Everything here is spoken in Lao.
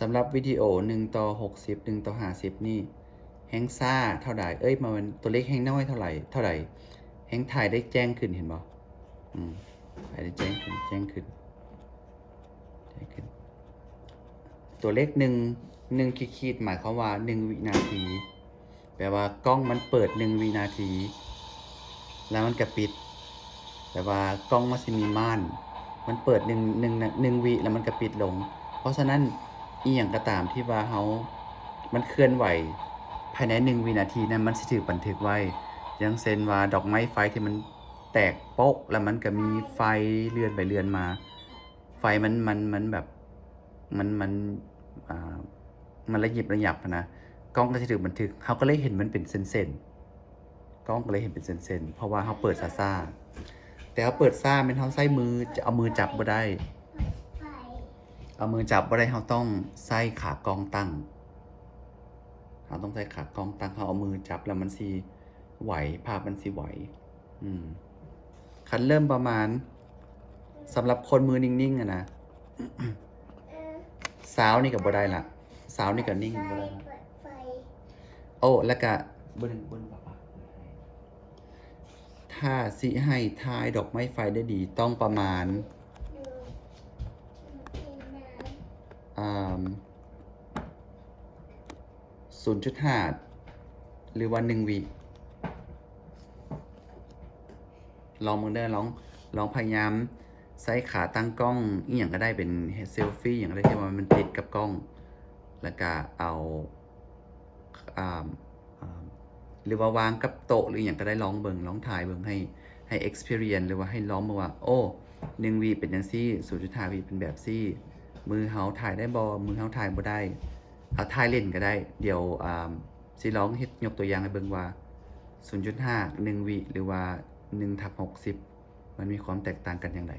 ສຳລັບວິດີໂອໜຶ່ງຕໍ່ຫົກສິບ ໜຶ່ງຕໍ່ຫ້າສິບນີ້ ແຮ່ງຊ້າເທົ່າໃດ ເອີຍ ບໍ່ແມ່ນ ຕົວເລກແຮ່ງນ້ອຍເທົ່າໃດ ເທົ່າໃດ ແຮ່ງຖ່າຍໄດ້ແຈ້ງຂຶ້ນ ເຫັນບໍ່? ອືມ ຖ່າຍໄດ້ແຈ້ງຂຶ້ນ ແຈ້ງຂຶ້ນ ແຈ້ງຂຶ້ນ ຕົວເລກໜຶ່ງ ໜຶ່ງຂີດໆ ໝາຍຄວາມວ່າໜຶ່ງວິນາທີ ແປວ່າກ້ອງມັນເປີດໜຶ່ງວິນາທີ ແລ້ວມັນກະປິດ ແປວ່າກ້ອງມັນຊິມີມ່ານ ມັນເປີດໜຶ່ງ ໜຶ່ງ ໜຶ່ງວິ ແລ້ວມັນກະປິດລົງ. ເພາະສະນັ້ນ ອີ່ຫຍັງກໍຕາມທີ່ວ່າເຮົາ ມັນເຄື່ອນໄຫວພາຍໃນໜຶ່ງວິນາທີນັ້ນ ມັນຊິຖືກບັນທຶກໄວ້. ຢ່າງເຊັ່ນວ່າ ດອກໄມ້ໄຟທີ່ມັນແຕກໂປະ ແລ້ວມັນກະມີໄຟເລື່ອນໄປເລື່ອນມາ ໄຟມັນ ມັນ ມັນແບບ ມັນ ມັນ ອ່າ ມັນລະຍິບລະຍັບຫັ້ນນະ ກ້ອງກໍຊິຖືກບັນທຶກ ເຮົາກໍເລີຍເຫັນມັນເປັນເສັ້ນໆ ກ້ອງກໍເລີຍເຫັນເປັນເສັ້ນໆ ເພາະວ່າເຮົາເປີດຊ້າໆ. ແຕ່ເຮົາເປີດຊ້າແມ່ນເຮົາໃຊ້ມື ຈະເອົາມືຈັບບໍ່ໄດ້ ເອົາມືຈັບບໍ່ໄດ້ ເຮົາຕ້ອງໃຊ້ຂາກ້ອງຕັ້ງ ເຮົາຕ້ອງໃຊ້ຂາກ້ອງຕັ້ງ ເຮົາເອົາມືຈັບແລ້ວມັນຊິໄຫວ ພາບມັນຊິໄຫວ. ອືມ ຄັນເລີ່ມປະມານ ສຳລັບຄົນມືນິ່ງໆ ຫັ້ນນະ ຊາວນີ້ກໍບໍ່ໄດ້ລະ ຊາວນີ້ກໍນິ່ງບໍ່ໄດ້ລະ. ໂອ້ ແລ້ວກະເບິ່ງ ເບິ່ງປະປະ ຖ້າຊິໃຫ້ຖ່າຍດອກໄມ້ໄຟໄດ້ດີ ຕ້ອງປະມານ ອ່າ ສູນຈຸດຫ້າ ຫຼືວ່າໜຶ່ງວິ ລອງເບິ່ງເດີ ລອງ ລອງພະຍາຍາມໃຊ້ຂາຕັ້ງກ້ອງ ອີ່ຫຍັງກໍໄດ້ ເປັນເຊລຟີ່ ອີ່ຫຍັງກໍໄດ້ ທີ່ວ່າມັນຕິດກັບກ້ອງ ແລ້ວກະເອົາ ອ່າ ອ່າ ຫຼືວ່າວາງກັບໂຕະ ຫຼືອີ່ຫຍັງກໍໄດ້ ລອງເບິ່ງ ລອງຖ່າຍເບິ່ງ ໃຫ້ ໃຫ້ experience ຫຼືວ່າໃຫ້ລອງເບິ່ງວ່າ ໂອ້ ໜຶ່ງວິເປັນຈັ່ງຊີ້ ສູນຈຸດຫ້າວິເປັນແບບຊີ້ ມືເຮົາຖ່າຍໄດ້ບໍ່ ມືເຮົາຖ່າຍບໍ່ໄດ້ ເອົາ ຖ່າຍຫຼິ້ນກໍໄດ້. ດຽວ ອ່າ ຊິລອງເຮັດ ຍົກຕົວຢ່າງໃຫ້ເບິ່ງວ່າ ສູນຈຸດຫ້າ ໜຶ່ງວິ ຫຼືວ່າ ໜຶ່ງທັບຫົກສິບ ມັນມີຄວາມແຕກຕ່າງກັນຢ່າງໃດ.